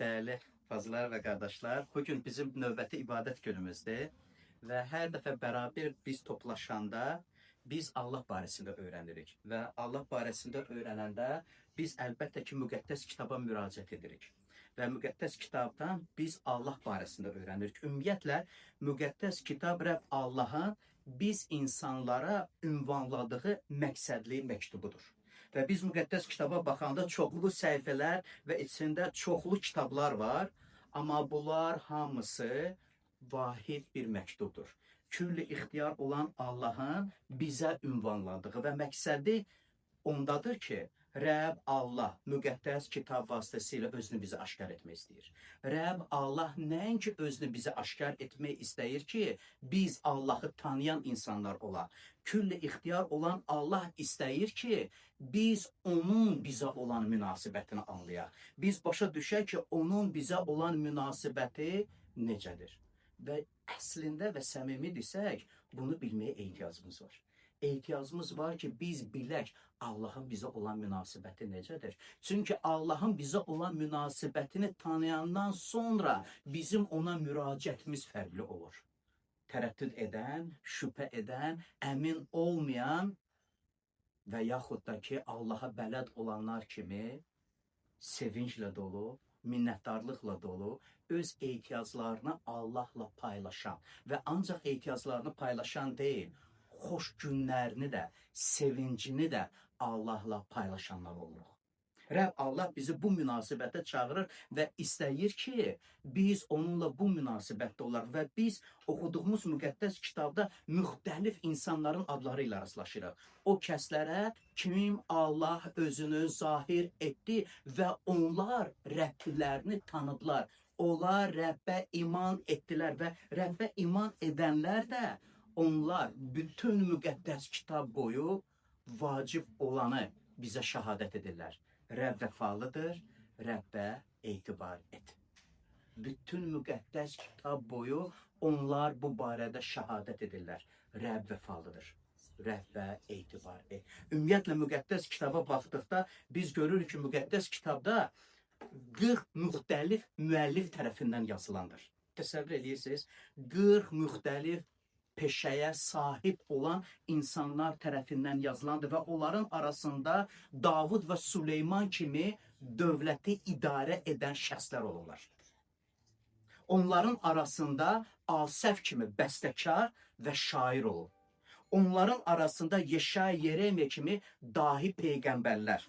Dəyərli bacılar və qardaşlar, bu gün bizim növbəti ibadət günümüzdür və hər dəfə bərabər biz toplaşanda biz Allah barəsində öyrənirik və Allah barəsində öyrənəndə biz əlbəttə ki, müqəddəs kitaba müraciət edirik. Və müqəddəs kitabdan biz Allah barəsində öyrənirik. Ümumiyyətlə, müqəddəs kitab Rəbb Allahın biz insanlara ünvanladığı məqsədli məktubudur. Və biz müqəddəs kitaba baxanda çoxlu səhifələr və içində çoxlu kitablar var, amma bunlar hamısı vahid bir məktubdur. Külli ixtiyar olan Allahın bizə ünvanladığı və məqsədi ondadır ki, Rəbb Allah müqəddəs kitab vasitəsilə özünü bizə aşkar etmək istəyir. Rəbb Allah nəinki özünü bizə aşkar etmək istəyir ki, biz Allahı tanıyan insanlar olaq. Külli ixtiyar olan Allah istəyir ki, biz onun bizə olan münasibətini anlayaq. Biz başa düşək ki, onun bizə olan münasibəti necədir. Və əslində və səmimi desək, bunu bilməyə ehtiyacımız var. Ehtiyacımız var ki, biz bilək Allahın bizə olan münasibəti necədir. Çünki Allahın bizə olan münasibətini tanıyandan sonra bizim ona müraciətimiz fərqli olur. Tərəddüd edən, şübhə edən, əmin olmayan və yaxud da ki, Allaha bələd olanlar kimi sevinclə dolu, minnətdarlıqla dolu, öz ehtiyaclarını Allahla paylaşan və ancaq ehtiyaclarını paylaşan deyil, xoş günlərini də, sevincini də Allahla paylaşanlar oluruq. Rəbb Allah bizi bu münasibətə çağırır və istəyir ki, biz onunla bu münasibətdə olaq və biz oxuduğumuz müqəddəs kitabda müxtəlif insanların adları ilə rastlaşırıq. O kəslərə kim Allah özünü zahir etdi və onlar Rəblərini tanıdılar. Onlar Rəbbə iman etdilər və Rəbbə iman edənlər də onlar bütün müqəddəs kitab boyu vacib olanı bizə şahadət edirlər. Rəbb vəfalıdır, Rəbbə etibar et. Bütün müqəddəs kitab boyu onlar bu barədə şahadət edirlər. Rəbb vəfalıdır. Rəbbə etibar et. Ümumiyyətlə müqəddəs kitaba baxdıqda biz görürük ki, müqəddəs kitabda 40 müxtəlif müəllif tərəfindən yazılandır. Təsəvvür edirsiniz, 40 müxtəlif peşəyə sahib olan insanlar tərəfindən yazılandır və onların arasında Davud və Süleyman kimi dövləti idarə edən şəxslər olurlar. Onların arasında Asəf kimi bəstəkar və şair olur. Onların arasında Yeşaya, Yeremiya kimi dahi peyğəmbərlər,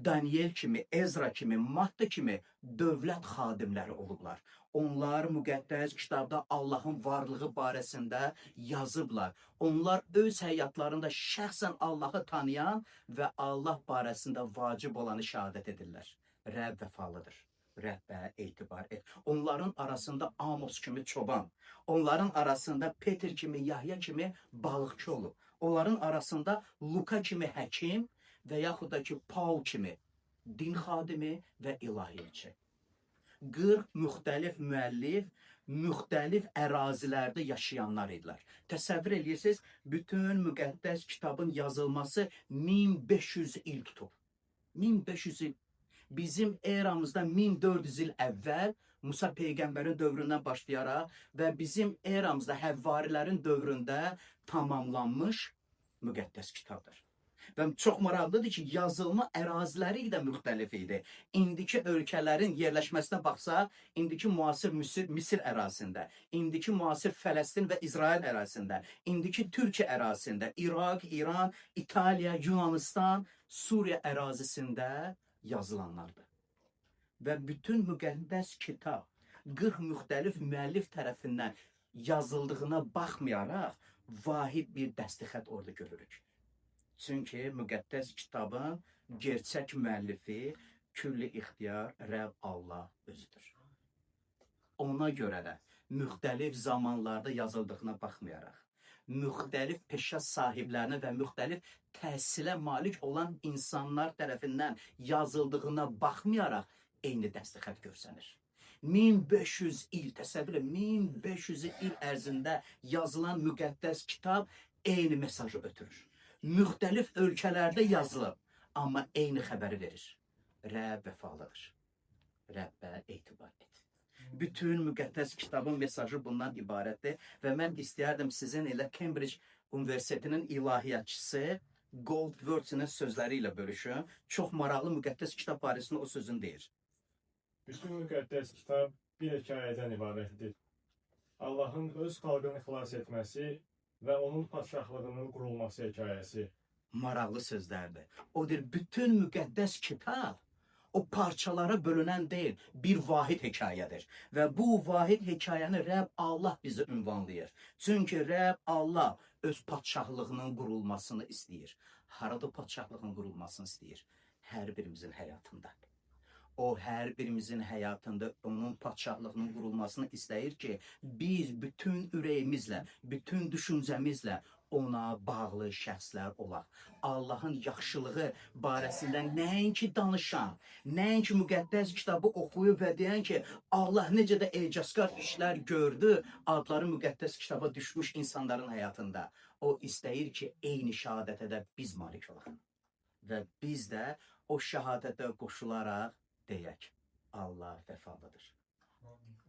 Daniel kimi, Ezra kimi, Matta kimi dövlət xadimləri olublar. Onlar müqəddəs kitabda Allahın varlığı barəsində yazıblar. Onlar öz həyatlarında şəxsən Allahı tanıyan və Allah barəsində vacib olanı şahadət edirlər. Rəbb vəfalıdır. Rəbbə etibar et. Onların arasında Amos kimi çoban, onların arasında Peter kimi, Yahya kimi balıqçı olub. Onların arasında Luka kimi həkim və yaxud da ki Paul kimi din xadimi və ilahiyyatçı. 40 müxtəlif müəllif, müxtəlif ərazilərdə yaşayanlar idilər. Təsəvvür edirsiniz, bütün müqəddəs kitabın yazılması 1500 il tutub. 1500 il. Bizim eramızdan 1400 il əvvəl Musa peyğəmbərin dövründən başlayaraq və bizim eramızda Həvvarilərin dövründə tamamlanmış müqəddəs kitabdır. Və çox maraqlıdır ki, yazılma əraziləri də müxtəlif idi. İndiki ölkələrin yerləşməsinə baxsaq, indiki müasir Misir ərazisində, indiki müasir Fələstin və İsrail ərazisində, indiki Türkiyə ərazisində, İraq, İran, İtaliya, Yunanistan, Suriya ərazisində yazılanlardır. Və bütün müqəddəs kitab 40 müxtəlif müəllif tərəfindən yazıldığına baxmayaraq vahid bir dəstəxət orada görürük. Çünki müqəddəs kitabın gerçək müəllifi külli ixtiyar Rəbb Allah özüdür. Ona görə də müxtəlif zamanlarda yazıldığına baxmayaraq, müxtəlif peşə sahiblərinə və müxtəlif təhsilə malik olan insanlar tərəfindən yazıldığına baxmayaraq eyni dəstəxət görsənir. 1500 il, təsəvvür edin, 1500 il ərzində yazılan müqəddəs kitab eyni mesajı ötürür. Müxtəlif ölkələrdə yazılıb, amma eyni xəbəri verir. Rəbb vəfalıdır. Rəbbə etibar et. Bütün müqəddəs kitabın mesajı bundan ibarətdir və mən istəyərdim sizin ilə Cambridge Universitetinin ilahiyyatçısı Goldworth'un sözləri ilə bölüşüm. Çox maraqlı müqəddəs kitab barəsində o sözünü deyir. Bütün müqəddəs kitab bir hekayədən ibarətdir. Allahın öz xalqını xilas etməsi və onun padşahlığının qurulması hekayəsi. Maraqlı sözlərdir. O deyir, bütün müqəddəs kitab o parçalara bölünən deyil, bir vahid hekayədir. Və bu vahid hekayəni Rəbb Allah bizi ünvanlayır. Çünki Rəbb Allah öz padşahlığının qurulmasını istəyir. Harada padşahlığın qurulmasını istəyir? Hər birimizin həyatında. O hər birimizin həyatında onun padşahlığının qurulmasını istəyir ki, biz bütün ürəyimizlə, bütün düşüncəmizlə ona bağlı şəxslər olaq. Allahın yaxşılığı barəsində nəinki danışan, nəinki müqəddəs kitabı oxuyub və deyən ki, Allah necə də ecazkar işlər gördü, adları müqəddəs kitaba düşmüş insanların həyatında. O istəyir ki, eyni şəhadətə də biz malik olaq. Və biz də o şəhadətə qoşularaq deyək, Allah vəfalıdır.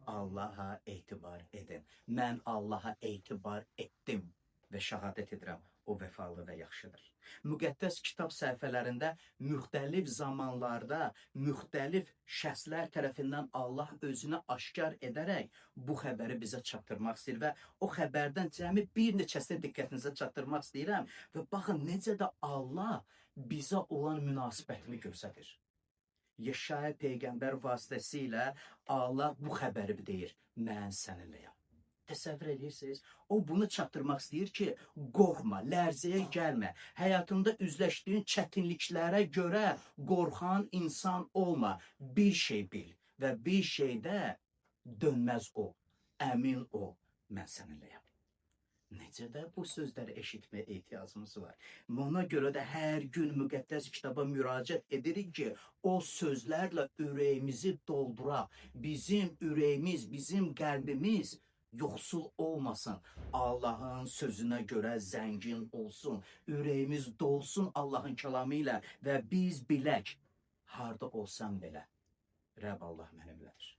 Allaha etibar edin. Mən Allaha etibar etdim və şəhadət edirəm. O vəfalı və yaxşıdır. Müqəddəs kitab səhifələrində müxtəlif zamanlarda müxtəlif şəxslər tərəfindən Allah özünü aşkar edərək bu xəbəri bizə çatdırmaq istəyir və o xəbərdən cəmi bir neçəsini diqqətinizə çatdırmaq istəyirəm və baxın necə də Allah bizə olan münasibətini göstərir. Yeşaya peyğəmbər vasitəsilə Allah bu xəbəri deyir: Mən səninləyəm. Təsəvvür edirsiniz? O bunu çatdırmaq istəyir ki, qorxma, lərzəyə gəlmə. Həyatında üzləşdiyin çətinliklərə görə qorxan insan olma. Bir şey bil və bir şeydə dönməz ol. Əmin ol, mən səninləyəm. Necə də bu sözləri eşitməyə ehtiyacımız var. Ona görə də hər gün müqəddəs kitaba müraciət edirik ki, o sözlərlə ürəyimizi dolduraq. Bizim ürəyimiz, bizim qəlbimiz yoxsul olmasın. Allahın sözünə görə zəngin olsun. Ürəyimiz dolsun Allahın kəlamı ilə və biz bilək, harda olsam belə, Rəbb Allah mənimlədir.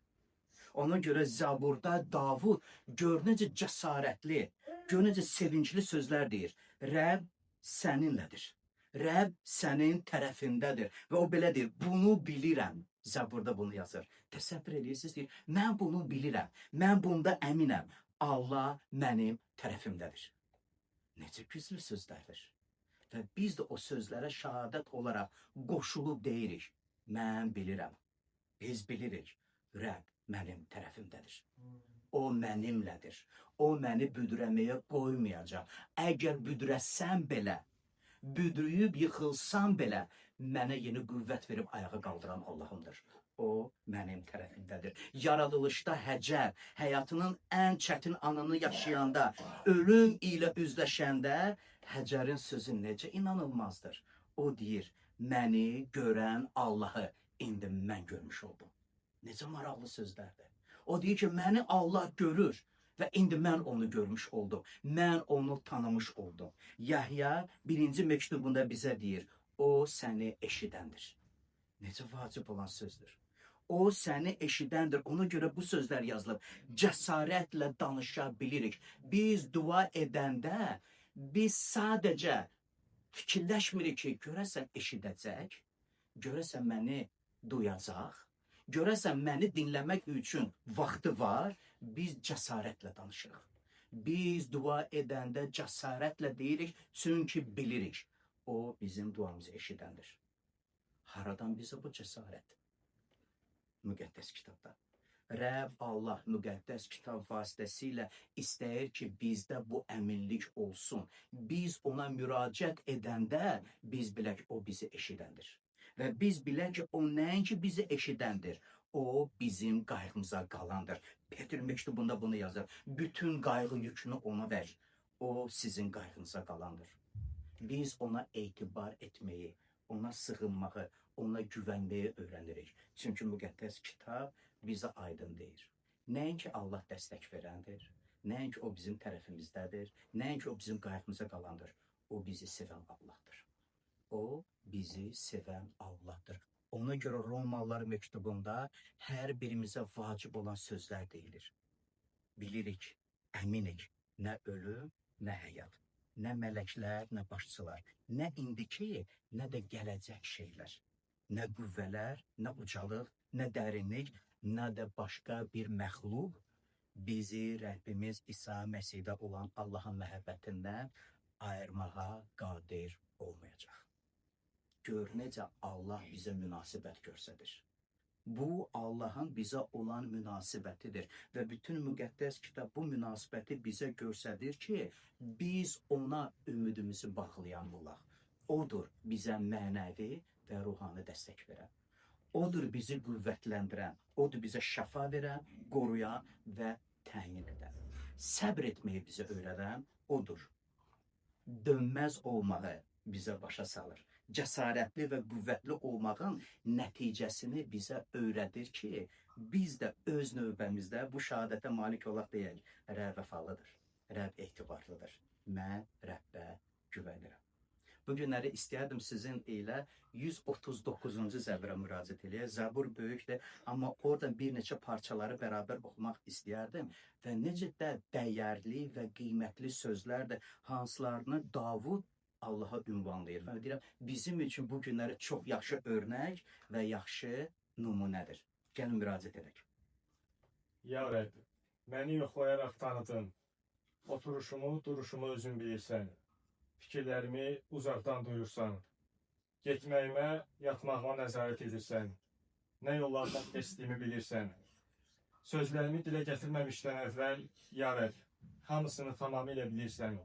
Ona görə Zəburda Davud gör necə cəsarətli, gör necə sevincli sözlər deyir. Rəbb səninlədir. Rəbb sənin tərəfindədir. Və o belə deyir, bunu bilirəm. Zəburda bunu yazır. Təsəvvür edirsiniz, deyir, mən bunu bilirəm. Mən bunda əminəm. Allah mənim tərəfimdədir. Necə güclü sözlərdir. Və biz də o sözlərə şəhadət olaraq qoşulub deyirik. Mən bilirəm. Biz bilirik. Rəbb mənim tərəfimdədir. O mənimlədir. O məni büdrəməyə qoymayacaq. Əgər büdrəsəm belə, büdrüyüb yıxılsam belə, mənə yeni qüvvət verib ayağa qaldıran Allahımdır. O mənim tərəfimdədir. Yaradılışda Həcər həyatının ən çətin anını yaşayanda, ölüm ilə üzləşəndə Həcərin sözü necə inanılmazdır. O deyir, məni görən Allahı indi mən görmüş oldum. Necə maraqlı sözlərdir. O deyir ki, məni Allah görür və indi mən onu görmüş oldum. Mən onu tanımış oldum. Yahya birinci məktubunda bizə deyir, o səni eşidəndir. Necə vacib olan sözdür. O səni eşidəndir. Ona görə bu sözlər yazılıb. Cəsarətlə danışa bilirik. Biz dua edəndə biz sadəcə fikirləşmirik ki, görəsən eşidəcək, görəsən məni duyacaq, görəsən məni dinləmək üçün vaxtı var. Biz cəsarətlə danışırıq. Biz dua edəndə cəsarətlə deyirik, çünki bilirik o bizim duamızı eşidəndir. Haradan bizə bu cəsarət? Müqəddəs kitabda. Rəbb Allah müqəddəs kitab vasitəsilə istəyir ki, bizdə bu əminlik olsun. Biz ona müraciət edəndə biz bilək o bizi eşidəndir. Və biz bilək ki, o nəinki bizi eşidəndir, o bizim qayğımıza qalandır. Petr məktubunda bunu yazır. Bütün qayğı yükünü ona ver. O sizin qayğınıza qalandır. Biz ona etibar etməyi, ona sığınmağı, ona güvənməyi öyrənirik. Çünki müqəddəs kitab bizə aydın deyir. Nəinki Allah dəstək verəndir, nəinki o bizim tərəfimizdədir, nəinki o bizim qayğımıza qalandır. O bizi sevən Allahdır. O bizi sevən Allahdır. Ona görə Romalılar məktubunda hər birimizə vacib olan sözlər deyilir. Bilirik, əminik, nə ölüm, nə həyat, nə mələklər, nə başçılar, nə indiki, nə də gələcək şeylər, nə qüvvələr, nə ucalıq, nə dərinlik, nə də başqa bir məxluq bizi Rəbbimiz İsa Məsihdə olan Allahın məhəbbətindən ayırmağa qadir olmayacaq. Gör necə Allah bizə münasibət göstərir. Bu Allahın bizə olan münasibətidir və bütün müqəddəs kitab bu münasibəti bizə göstərir ki, biz ona ümidimizi bağlayan olaq. Odur bizə mənəvi və ruhani dəstək verən. Odur bizi qüvvətləndirən, odur bizə şəfa verən, qoruyan və təyin edən. Səbr etməyi bizə öyrədən odur. Dönməz olmağı bizə başa salır. Cəsarətli və qüvvətli olmağın nəticəsini bizə öyrədir ki, biz də öz növbəmizdə bu şəhadətə malik olaq deyək, Rəbb vəfalıdır, Rəbb etibarlıdır. Mən Rəbbə güvənirəm. Bu günləri istəyərdim sizin ilə 139-cu Zəbura müraciət eləyək. Zəbur böyükdür, amma oradan bir neçə parçaları bərabər oxumaq istəyərdim və necə də dəyərli və qiymətli sözlərdir, hansılarını Davud Allaha ünvanlayır. Və deyirəm, bizim üçün bu günləri çox yaxşı örnək və yaxşı nümunədir. Gəlin müraciət edək. Ya Rəbb, məni yoxlayaraq tanıdın. Oturuşumu, duruşumu özün bilirsən. Fikirlərimi uzaqdan duyursan. Getməyimə, yatmağıma nəzarət edirsən. Nə yollardan keçdiyimi bilirsən. Sözlərimi dilə gətirməmişdən əvvəl, ya Rəbb, hamısını tamamilə bilirsən.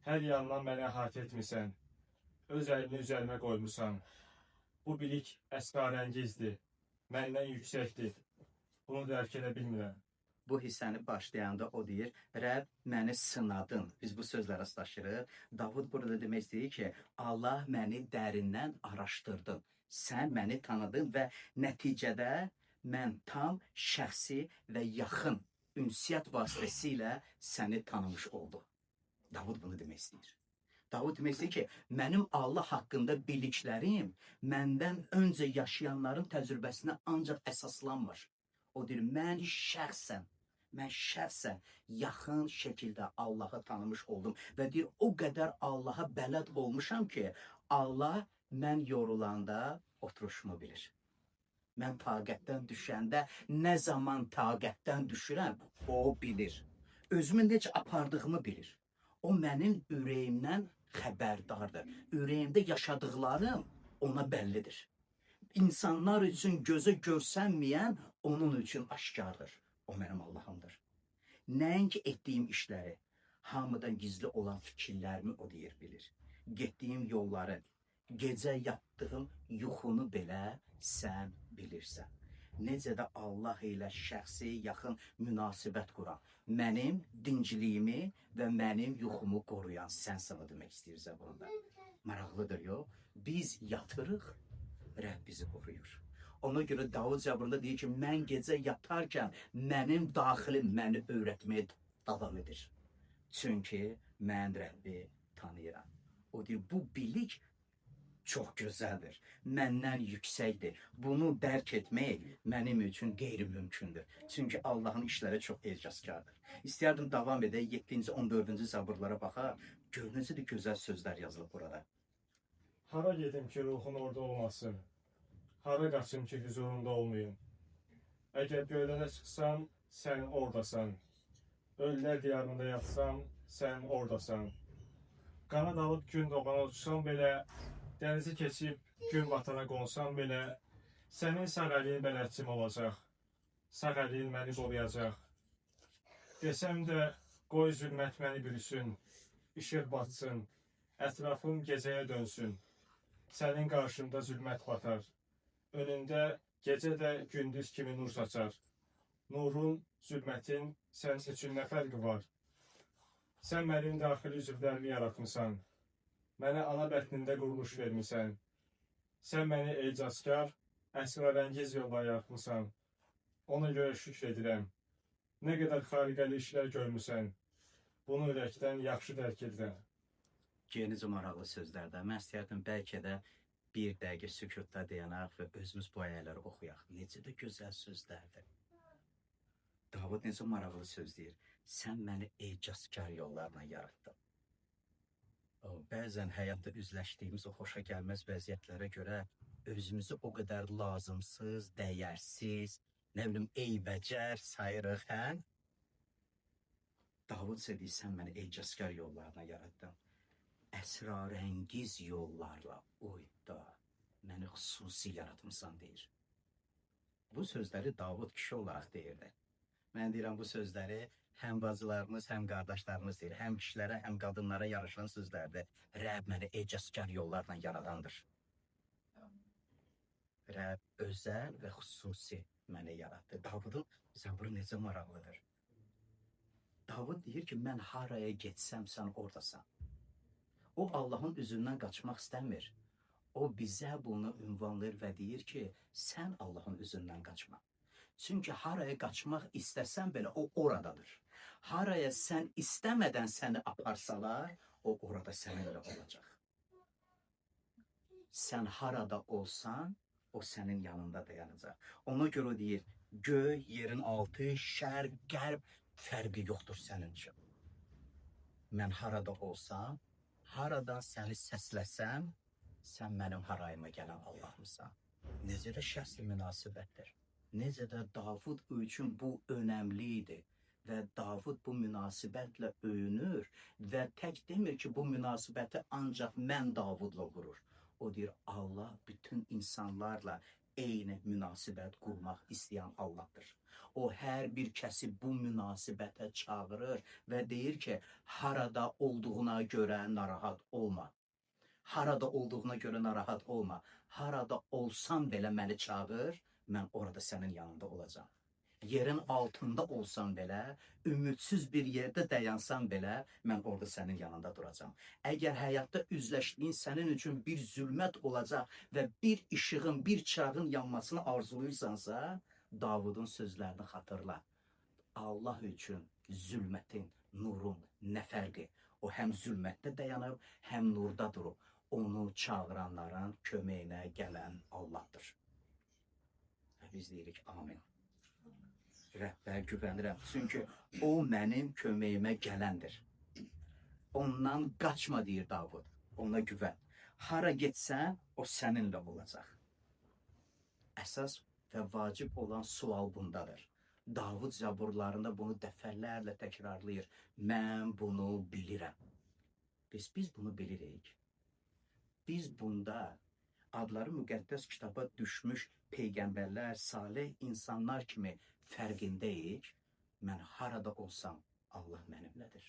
Hər yandan məni əhatə etmisən. Öz əlini üzərimə qoymusan. Bu bilik əsrarəngizdir. Məndən yüksəkdir. Bunu dərk edə bilmirəm. Bu hissəni başlayanda o deyir, Rəbb məni sınadın. Biz bu sözlə rastlaşırıq. Davud burada demək istəyir ki, Allah məni dərindən araşdırdın. Sən məni tanıdın və nəticədə mən tam şəxsi və yaxın ünsiyyət vasitəsilə səni tanımış oldum. Davud bunu demək istəyir. Davud demək istəyir ki, mənim Allah haqqında biliklərim məndən öncə yaşayanların təcrübəsinə ancaq əsaslanmır. O deyir, mən şəxsən yaxın şəkildə Allahı tanımış oldum və deyir, o qədər Allaha bələd olmuşam ki, Allah mən yorulanda oturuşumu bilir. Mən taqətdən düşəndə nə zaman taqətdən düşürəm, o bilir. Özümü necə apardığımı bilir. O mənim ürəyimdən xəbərdardır. Ürəyimdə yaşadıqlarım ona bəllidir. İnsanlar üçün gözə görsənməyən onun üçün aşkardır. O mənim Allahımdır. Nəinki etdiyim işləri, hamıdan gizli olan fikirlərimi o deyir, bilir. Getdiyim yolları, gecə yatdığım yuxunu belə sən bilirsən. Necə də Allah ilə şəxsi yaxın münasibət quran, mənim dincliyimi və mənim yuxumu qoruyan sənsən, o demək istəyir Zəburda. Maraqlıdır, yox? Biz yatırıq, Rəbb bizi qoruyur. Ona görə Davud Zəburunda deyir ki, mən gecə yatarkən mənim daxilim məni öyrətməyə davam edir. Çünki mən Rəbbi tanıyıram. O deyir, bu bilik çox gözəldir, məndən yüksəkdir. Bunu dərk etmək mənim üçün qeyri-mümkündür. Çünki Allahın işləri çox ecazkardır. İstəyərdim davam edək, 7-ci, 14-cü Zəburlara baxaq. Gör necə də gözəl sözlər yazılıb burada. Hara gedim ki, ruhun orada olmasın? Hara qaçım ki, hüzurunda olmayım? Əgər göylərə çıxsam, sən oradasan. Ölülər diyarında yatsam, sən oradasan. Qanad alıb gün doğana uçsam belə, dənizi keçib gün batana qonsam belə, sənin sağ əlin bələdçim olacaq. Sağ əlin məni qoruyacaq. Desəm də, qoy zülmət məni bürüsün, işıq batsın, ətrafım gecəyə dönsün. Sənin qarşında zülmət batar. Önündə gecə də gündüz kimi nur saçar. Nurun, zülmətin sənin üçün nə fərqi var? Sən mənim daxili üzvlərimi yaratmısan. Mənə ana bətnində quruluş vermisən. Sən məni ecazkar, əsrarəngiz yolla yaratmısan. Ona görə şükr edirəm. Nə qədər xariqəli işlər görmüsən. Bunu ürəkdən yaxşı dərk edirəm. Necə maraqlı sözlərdir. Mən istəyərdim bəlkə də Bir dəqiqə sükutda dayanaq və özümüz bu ayələri oxuyaq. Necə də gözəl sözlərdir. Davud necə maraqlı söz deyir. Sən məni ecazkar yollarla yaratdın. O, bəzən həyatda üzləşdiyimiz o xoşa gəlməz vəziyyətlərə görə özümüzü o qədər lazımsız, dəyərsiz, nə bilim, eybəcər sayırıq, hə? Davud isə deyir, sən məni ecazkar yollarla yaratdın. Əsrarəngiz yollarla, oy da, məni xüsusi yaratmısan deyir. Bu sözləri Davud kişi olaraq deyirdi. Mən deyirəm bu sözləri həm bacılarımız, həm qardaşlarımız deyir. Həm kişilərə, həm qadınlara yaraşan sözlərdir. Rəbb məni ecazkar yollarla yaradandır. Rəbb özəl və xüsusi məni yaratdı. Davudun Zəburu necə maraqlıdır. Davud deyir ki, mən haraya getsəm sən oradasan. O Allahın üzündən qaçmaq istəmir. O bizə bunu ünvanlayır və deyir ki, sən Allahın üzündən qaçma. Çünki haraya qaçmaq istəsən belə o oradadır. Haraya sən istəmədən səni aparsalar, o orada səninlə olacaq. Sən harada olsan, o sənin yanında dayanacaq. Ona görə o deyir, göy, yerin altı, şərq, qərb fərqi yoxdur sənin üçün. Mən harada olsam, haradan səni səsləsəm, sən mənim harayıma gələn Allahımsan. Necə də şəxsi münasibətdir. Necə də Davud üçün bu önəmli idi və Davud bu münasibətlə öyünür və tək demir ki, bu münasibəti ancaq mən Davudla qurur. O deyir, Allah bütün insanlarla eyni münasibət qurmaq istəyən Allahdır. O hər bir kəsi bu münasibətə çağırır və deyir ki, harada olduğuna görə narahat olma. Harada olduğuna görə narahat olma. Harada olsan belə məni çağır, mən orada sənin yanında olacağam. Yerin altında olsan belə, ümidsiz bir yerdə dayansan belə, mən orada sənin yanında duracağam. Əgər həyatda üzləşdiyin sənin üçün bir zülmət olacaq və bir işığın, bir çırağın yanmasını arzulayırsansa, Davudun sözlərini xatırla. Allah üçün zülmətin, nurun nə fərqi? O həm zülmətdə dayanıb, həm nurda durub. Onu çağıranların köməyinə gələn Allahdır. Və biz deyirik amin. Rəbbə güvənirəm. Çünki o mənim köməyimə gələndir. Ondan qaçma deyir Davud. Ona güvən. Hara getsən, o səninlə olacaq. Əsas və vacib olan sual bundadır. Davud zəburlarında bunu dəfələrlə təkrarlayır. Mən bunu bilirəm. Biz bunu bilirik. Biz bunda adları müqəddəs kitaba düşmüş peyğəmbərlər, salih insanlar kimi fərqindəyik. Mən harada olsam Allah mənimlədir.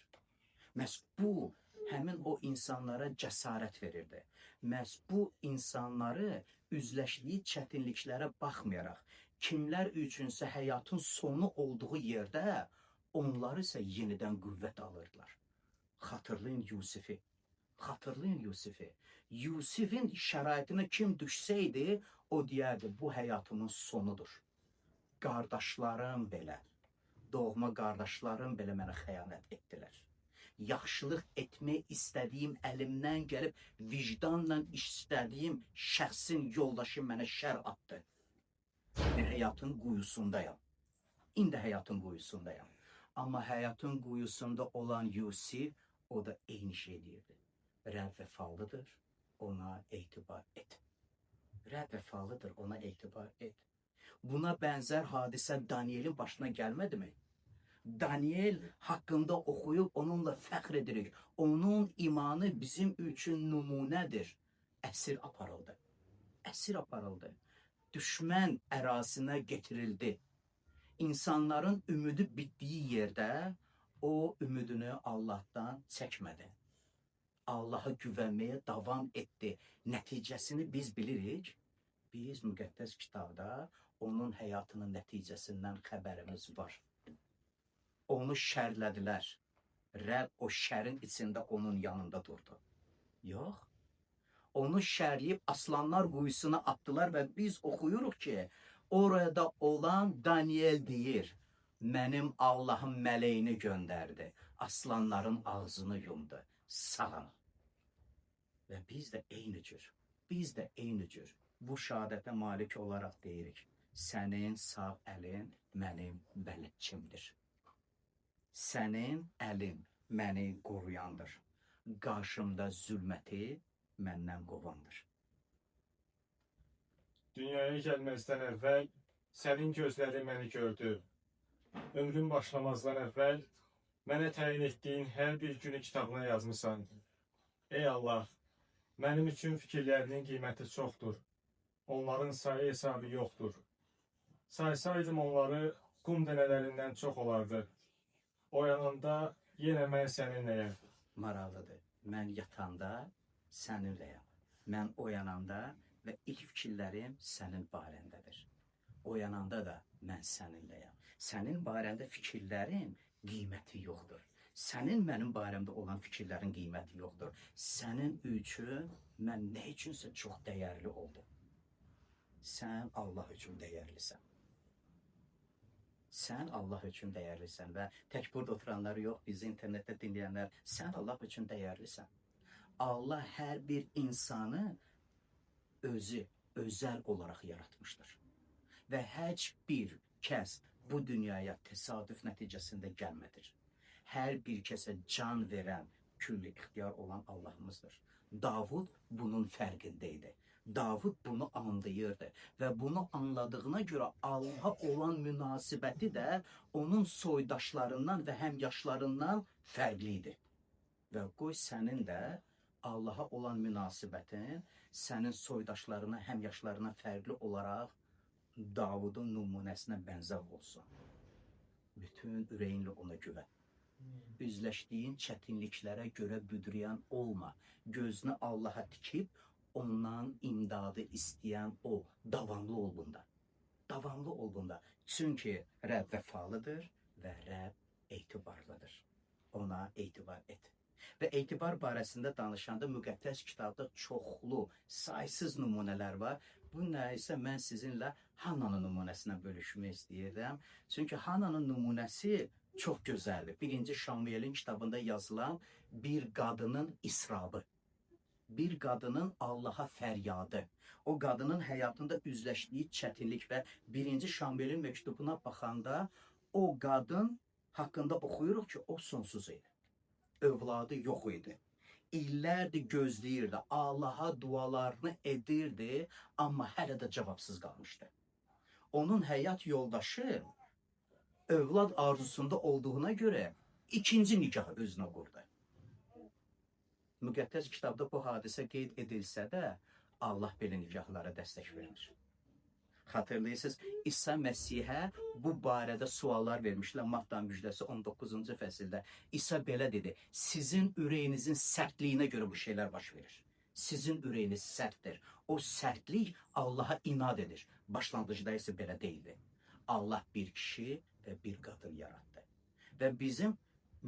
Məhz bu həmin o insanlara cəsarət verirdi. Məhz bu insanları üzləşdiyi çətinliklərə baxmayaraq, kimlər üçünsə həyatın sonu olduğu yerdə onlar isə yenidən qüvvət alırdılar. Xatırlayın Yusifi. Xatırlayın Yusifi. Yusifin şəraitinə kim düşsəydi, o deyərdi, bu həyatımın sonudur. Qardaşlarım belə, doğma qardaşlarım belə mənə xəyanət etdilər. Yaxşılıq etmək istədiyim, əlimdən gəlib vicdanla istədiyim şəxsin yoldaşı mənə şər atdı. Mən həyatın quyusundayam. İndi həyatın quyusundayam. Amma həyatın quyusunda olan Yusif, o da eyni şey deyirdi. Rəbb vəfalıdır, ona etibar et. Rəbb vəfalıdır, ona etibar et. Buna bənzər hadisə Danielin başına gəlmədimi? Daniel haqqında oxuyub onunla fəxr edirik. Onun imanı bizim üçün nümunədir. Əsir aparıldı. Əsir aparıldı. Düşmən ərazisinə getirildi. İnsanların ümidi bitdiyi yerdə o ümidini Allahdan çəkmədi. Allaha güvənməyə davam etdi. Nəticəsini biz bilirik. Biz müqəddəs kitabda onun həyatının nəticəsindən xəbərimiz var. Onu şərlədilər. Rəbb o şərin içində onun yanında durdu. Yox. Onu şərləyib aslanlar quyusuna atdılar və biz oxuyuruq ki, orada olan Daniel deyir, mənim Allahım mələyini göndərdi. Aslanların ağzını yumdu. Sağam. Və biz də eyni cür. Biz də eyni cür bu şəhadətə malik olaraq deyirik. Sənin sağ əlin mənim bələdçimdir. Sənin əlin məni qoruyandır. Qarşımda zülməti məndən qovandır. Dünyaya gəlməzdən əvvəl sənin gözlərin məni gördü. Ömrüm başlamazdan əvvəl mənə təyin etdiyin hər bir günü kitabına yazmısan. Ey Allah, mənim üçün fikirlərinin qiyməti çoxdur. Onların sayı hesabı yoxdur. Saysaydım onları qum dənələrindən çox olardı. Oyananda yenə mən səninləyəm. Maraqlıdır. Mən yatanda səninləyəm. Mən oyananda və ilk fikirlərim sənin barəndədir. Oyananda da mən səninləyəm. Sənin barəndə fikirlərin qiyməti yoxdur. Sənin mənim barəmdə olan fikirlərin qiyməti yoxdur. Sənin üçün mən nə üçünsə çox dəyərli oldum. Sən Allah üçün dəyərlisən. Sən Allah üçün dəyərlisən və tək burada oturanlar yox, bizi internetdə dinləyənlər, sən Allah üçün dəyərlisən. Allah hər bir insanı özü özəl olaraq yaratmışdır. Və heç bir kəs bu dünyaya təsadüf nəticəsində gəlmədir. Hər bir kəsə can verən, külli ixtiyar olan Allahımızdır. Davud bunun fərqində idi. Davud bunu anlayırdı və bunu anladığına görə Allaha olan münasibəti də onun soydaşlarından və həmyaşlarından fərqli idi. Və qoy sənin də Allaha olan münasibətin sənin soydaşlarına, həmyaşlarına fərqli olaraq Davudun nümunəsinə bənzər olsun. Bütün ürəyinlə ona güvən. Üzləşdiyin çətinliklərə görə büdrəyən olma. Gözünü Allaha tikib ondan imdadı istəyən ol. Davamlı ol bunda. Davamlı ol bunda. Çünki Rəbb vəfalıdır və Rəbb etibarlıdır. Ona etibar et. Və etibar barəsində danışanda müqəddəs kitabda çoxlu, saysız nümunələr var. Bu nə isə mən sizinlə Hannanın nümunəsindən bölüşmək istəyirəm. Çünki Hannanın nümunəsi çox gözəldir. 1-ci Şamuelin kitabında yazılan bir qadının israbı. Bir qadının Allaha fəryadı. O qadının həyatında üzləşdiyi çətinlik və 1-ci Şamuelin məktubuna baxanda o qadın haqqında oxuyuruq ki, o sonsuz idi. Övladı yox idi. İllərdir gözləyirdi, Allaha dualarını edirdi, amma hələ də cavabsız qalmışdı. Onun həyat yoldaşı övlad arzusunda olduğuna görə ikinci nikahı özünə qurdu. Müqəddəs kitabda bu hadisə qeyd edilsə də, Allah belə nikahlara dəstək vermir. Xatırlayırsınız, İsa Məsihə bu barədə suallar vermişlər Mattanın müjdəsi 19-cu fəsildə. İsa belə dedi: "Sizin ürəyinizin sərtliyinə görə bu şeylər baş verir. Sizin ürəyiniz sərtdir. O sərtlik Allaha inad edir. Başlanğıcda isə belə deyildi. Allah bir kişi və bir qadın yaratdı. Və bizim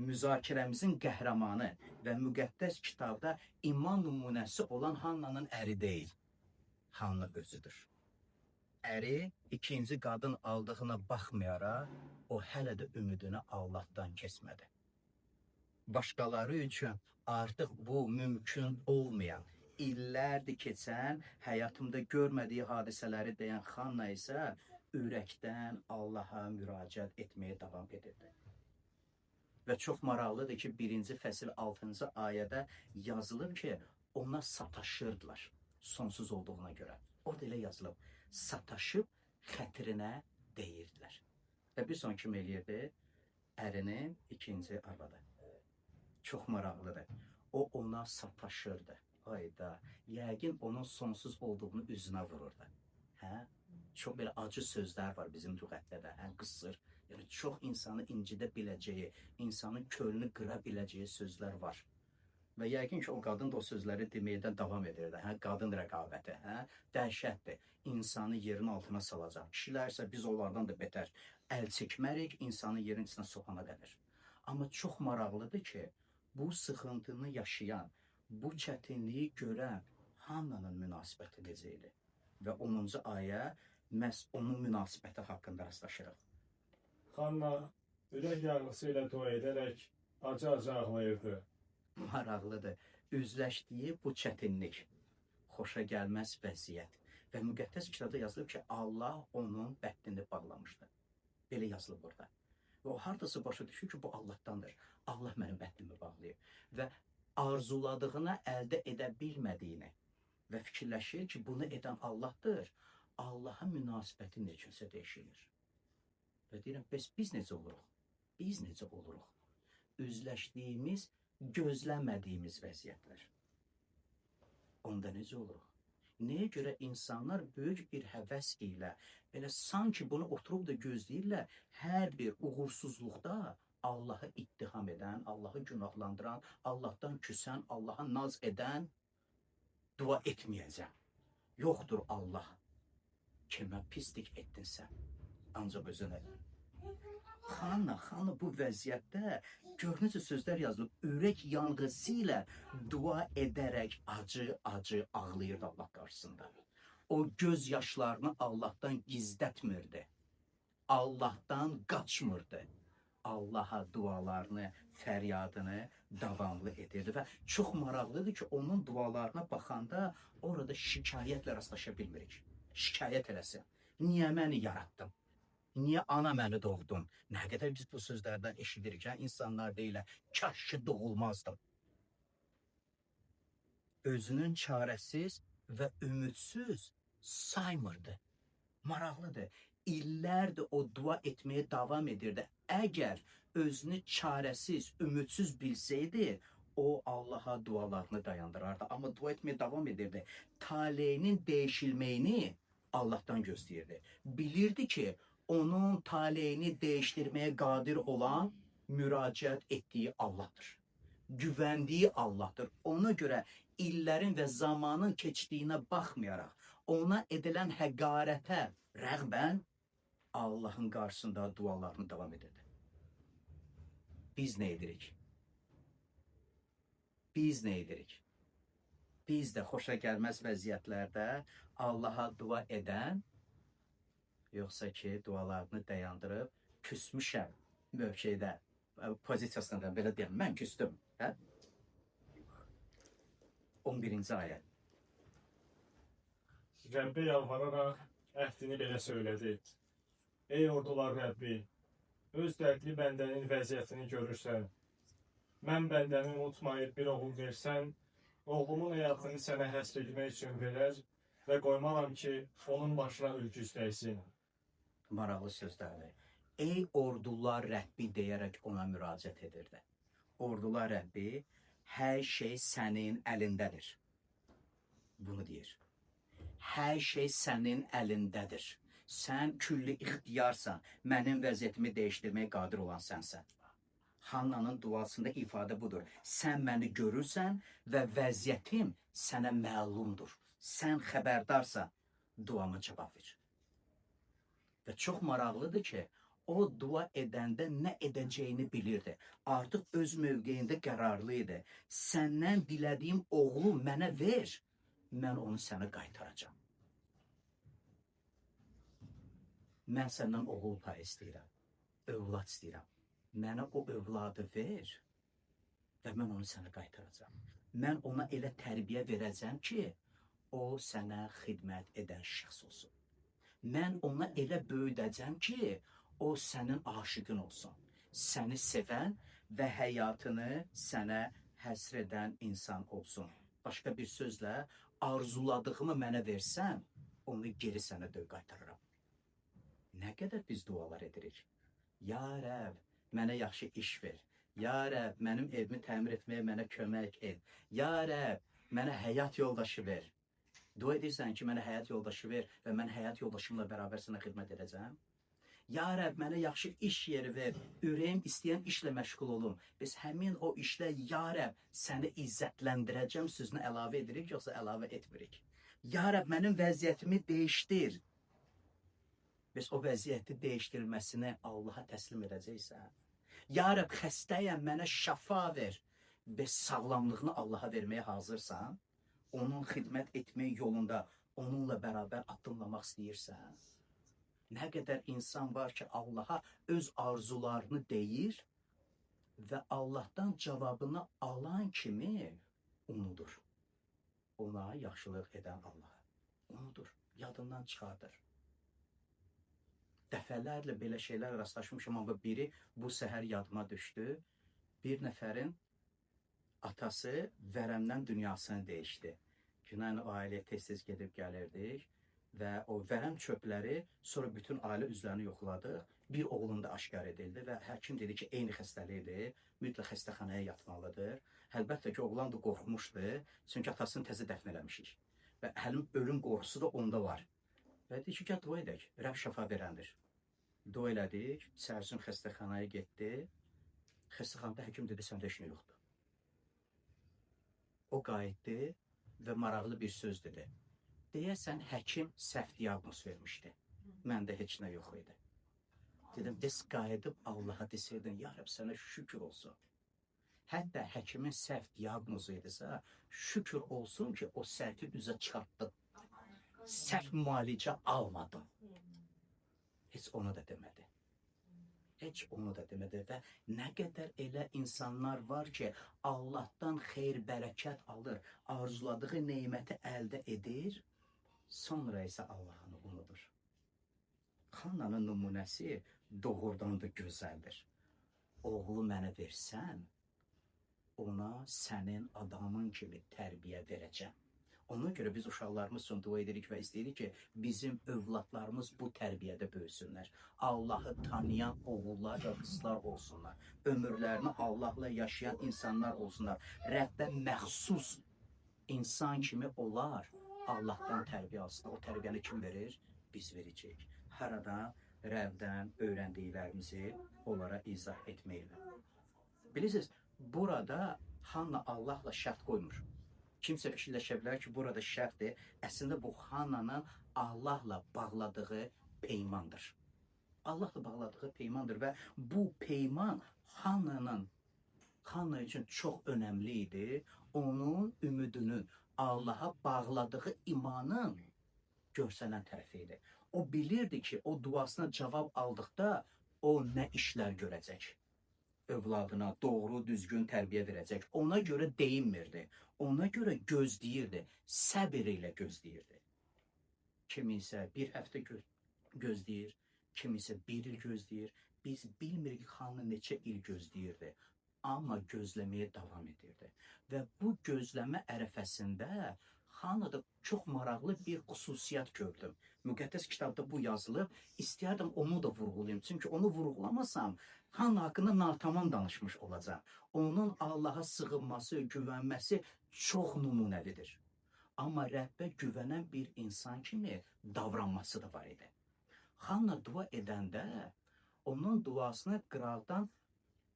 müzakirəmizin qəhrəmanı və müqəddəs kitabda iman nümunəsi olan Hannanın əri deyil, Hanna özüdür. Əri ikinci qadın aldığına baxmayaraq, o hələ də ümidini Allahdan kəsmədi. Başqaları üçün artıq bu mümkün olmayan, illərdir keçən, həyatımda görmədiyi hadisələri deyən Xanna isə ürəkdən Allaha müraciət etməyə davam edirdi. Və çox maraqlıdır ki, 1-ci fəsil 6-cı ayədə yazılıb ki, ona sataşırdılar sonsuz olduğuna görə. Orada elə yazılıb. Sataşıb xətrinə deyirdilər. Və bir son kim eləyirdi? Ərinin ikinci arvadı. Çox maraqlıdır. O ona sataşırdı. Ayda, yəqin onun sonsuz olduğunu üzünə vururdu. Hə? Çox belə acı sözlər var bizim lüğətdə də, hə, qısır. Yəni çox insanı incidə biləcəyi, insanın könlünü qıra biləcəyi sözlər var. Və yəqin ki, o qadın da o sözləri deməkdən davam edirdi. Hə, qadın rəqabəti, hə, dəhşətdir. İnsanı yerin altına salacaq. Kişilər isə biz onlardan da betər əl çəkmərik, insanı yerin içinə soxana qədər. Amma çox maraqlıdır ki, bu sıxıntını yaşayan, bu çətinliyi görən Hannanın münasibəti necə idi? Və 10-cu ayə məhz onun münasibəti haqqında rastlaşırıq. Xanna ürək yarğısı ilə dua edərək acı-acı ağlayırdı. Maraqlıdır. Üzləşdiyi bu çətinlik, Xoşa gəlməz vəziyyət. Və müqəddəs kitabda yazılıb ki, Allah onun bəxtini bağlamışdı. Belə yazılıb orada. Və o hardasa başa düşür ki, bu Allahdandır. Allah mənim bəxtimi bağlayıb. Və arzuladığını əldə edə bilmədiyini və fikirləşir ki, bunu edən Allahdır. Allaha münasibəti necəsə dəyişilir. Və deyirəm, bəs biz necə oluruq? Biz necə oluruq? Üzləşdiyimiz, gözləmədiyimiz vəziyyətlər. Onda necə oluruq? Nəyə görə insanlar böyük bir həvəs ilə, belə sanki bunu oturub da gözləyirlər, hər bir uğursuzluqda Allahı ittiham edən, Allahı günahlandıran, Allahdan küsən, Allaha naz edən dua etməyəcəm. Yoxdur Allah. Kimə pislik etdin sən? Ancaq özünə. Xanna bu vəziyyətdə gör necə sözlər yazılıb, ürək yanğısı ilə dua edərək acı-acı ağlayırdı Allah qarşısında. O göz yaşlarını Allahdan gizlətmirdi. Allahdan qaçmırdı. Allaha dualarını, fəryadını davamlı edirdi və çox maraqlıdır ki, onun dualarına baxanda orada şikayətlə rastlaşa bilmirik. Şikayət eləsin. Niyə məni yaratdın? Niyə ana məni doğdun? Nə qədər biz bu sözlərdən eşidirik, hə? İnsanlar deyirlər, kaş ki doğulmazdım. Özünün çarəsiz və ümidsiz saymırdı. Maraqlıdır. İllərdir o dua etməyə davam edirdi. Əgər özünü çarəsiz, ümidsiz bilsəydi, o Allaha dualarını dayandırardı. Amma dua etməyə davam edirdi. Taleyinin dəyişilməyini Allahdan gözləyirdi. Bilirdi ki, onun taleyini dəyişdirməyə qadir olan müraciət etdiyi Allahdır. Güvəndiyi Allahdır. Ona görə illərin və zamanın keçdiyinə baxmayaraq, ona edilən həqarətə rəğbən Allahın qarşısında dualarını davam edirdi. Biz nə edirik? Biz nə edirik? Biz də xoşa gəlməz vəziyyətlərdə Allaha dua edən, yoxsa ki, dualarını dayandırıb küsmüşəm mövqedə, pozisiyasında belə deyəm, mən küstüm, hə? 11-ci ayə. Rəbbə yalvararaq əhdini belə söylədi. Ey ordular Rəbbi, öz dərdli bəndənin vəziyyətini görürsən. Mən bəndəni unutmayıb bir oğul versən, oğlumun həyatını sənə həsr etmək üçün verər və qoymaram ki, onun başına ülküz dəysin. Maraqlı sözlərdir. Ey ordular Rəbbi deyərək ona müraciət edirdi. Ordular Rəbbi, hər şey sənin əlindədir. Bunu deyir. Hər şey sənin əlindədir. Sən külli ixtiyarsan. Mənim vəziyyətimi dəyişdirməyə qadir olan sənsən. Hannanın duasında ifadə budur. Sən məni görürsən və vəziyyətim sənə məlumdur. Sən xəbərdarsan. Duama cavab ver. Və çox maraqlıdır ki, o dua edəndə nə edəcəyini bilirdi. Artıq öz mövqeyində qərarlı idi. Səndən dilədiyim oğlu mənə ver, mən onu sənə qaytaracağam. Mən səndən oğul payı istəyirəm, övlad istəyirəm. Mənə o övladı ver və mən onu sənə qaytaracağam. Mən ona elə tərbiyə verəcəm ki, o sənə xidmət edən şəxs olsun. Mən ona elə böyüdəcəm ki, o sənin aşiqin olsun. Səni sevən və həyatını sənə həsr edən insan olsun. Başqa bir sözlə, arzuladığımı mənə versən, onu geri sənə döy qaytarıram. Nə qədər biz dualar edirik. Ya Rəbb, mənə yaxşı iş ver. Ya Rəbb, mənim evimi təmir etməyə mənə kömək et. Ya Rəbb, mənə həyat yoldaşı ver. Dua edirsən ki, mənə həyat yoldaşı ver və mən həyat yoldaşımla bərabər sənə xidmət edəcəm. Ya Rəbb, mənə yaxşı iş yeri ver, ürəyim istəyən işlə məşğul olum. Biz həmin o işlə Ya Rəbb, səni izzətləndirəcəm sözünü əlavə edirik, yoxsa əlavə etmirik? Ya Rəbb, mənim vəziyyətimi dəyişdir. Biz o vəziyyəti dəyişdirilməsini Allaha təslim edəcəksə, Ya Rəbb, xəstəyəm, mənə şəfa ver. Biz sağlamlığını Allaha verməyə hazırsan, onun xidmət etmək yolunda onunla bərabər addımlamaq istəyirsən, nə qədər insan var ki, Allaha öz arzularını deyir və Allahdan cavabını alan kimi unudur. Ona yaxşılıq edən Allahı. Unudur, yadından çıxardır. Dəfələrlə belə şeylər rastlaşmışam, amma biri bu səhər yadıma düşdü. Bir nəfərin atası vərəmdən dünyasını dəyişdi. Günən o ailəyə tez-tez gedib gəlirdik və o vərəm çöpləri sonra bütün ailə üzvlərini yoxladıq. Bir oğlunda aşkar edildi və həkim dedi ki, eyni xəstəlikdir, mütləq xəstəxanaya yatmalıdır. Əlbəttə ki, oğlan da qorxmuşdu, çünki atasını təzə dəfn eləmişik. Və həlim ölüm qorxusu da onda var. Və dedi ki, gəl dua edək, Rəbb şəfa verəndir. Dua elədik, səhərsin xəstəxanaya getdi. Xəstəxanada həkim dedi, səndə heç nə yoxdur. O qayıtdı və maraqlı bir söz dedi. Deyəsən həkim səhv diaqnoz vermişdi. Məndə heç nə yox idi. Dedim, des qayıdıb Allaha desəydin, ya Rəbb sənə şükür olsun. Hətta həkimin səhv diaqnozu idisə, şükür olsun ki, o səhvi üzə çıxartdı. Səhv müalicə almadım. Heç onu da demədi. Heç onu da demədi və nə qədər elə insanlar var ki, Allahdan xeyir, bərəkət alır, arzuladığı neməti əldə edir, sonra isə Allahını unudur. Xannanın nümunəsi doğrudan da gözəldir. Oğlu mənə versən, ona sənin adamın kimi tərbiyə verəcəm. Ona görə biz uşaqlarımız üçün dua edirik və istəyirik ki, bizim övladlarımız bu tərbiyədə böyüsünlər. Allahı tanıyan oğullar və qızlar olsunlar. Ömürlərini Allahla yaşayan insanlar olsunlar. Rəbbə məxsus insan kimi olar, Allahdan tərbiyə alsınlar. O tərbiyəni kim verir? Biz verəcəyik. Haradan? Rəbdən öyrəndiklərimizi onlara izah etməklə. Bilirsiniz, burada Hanna Allahla şərt qoymur. Kimsə fikirləşə bilər ki, burada şərtdir. Əslində bu Hannanın Allahla bağladığı peymandır. Allahla bağladığı peymandır və bu peyman Hanna üçün çox önəmli idi. Onun ümidinin, Allaha bağladığı imanın görsənən tərəfi idi. O bilirdi ki, o duasına cavab aldıqda o nə işlər görəcək. Övladına doğru, düzgün tərbiyə verəcək. Ona görə deyinmirdi. Ona görə gözləyirdi. Səbir ilə gözləyirdi. Kiminsə bir həftə gözləyir, kiminsə bir il gözləyir. Biz bilmirik Hanna neçə il gözləyirdi. Amma gözləməyə davam edirdi. Və bu gözləmə ərəfəsində Hannada çox maraqlı bir xüsusiyyət gördüm. Müqəddəs kitabda bu yazılıb. İstəyərdim onu da vurğulayım. Çünki onu vurğulamasam Hanna haqqında natamam danışmış olacağam. Onun Allaha sığınması, güvənməsi çox nümunəvidir. Amma Rəbbə güvənən bir insan kimi davranması da var idi. Hanna dua edəndə onun duasını qıraqdan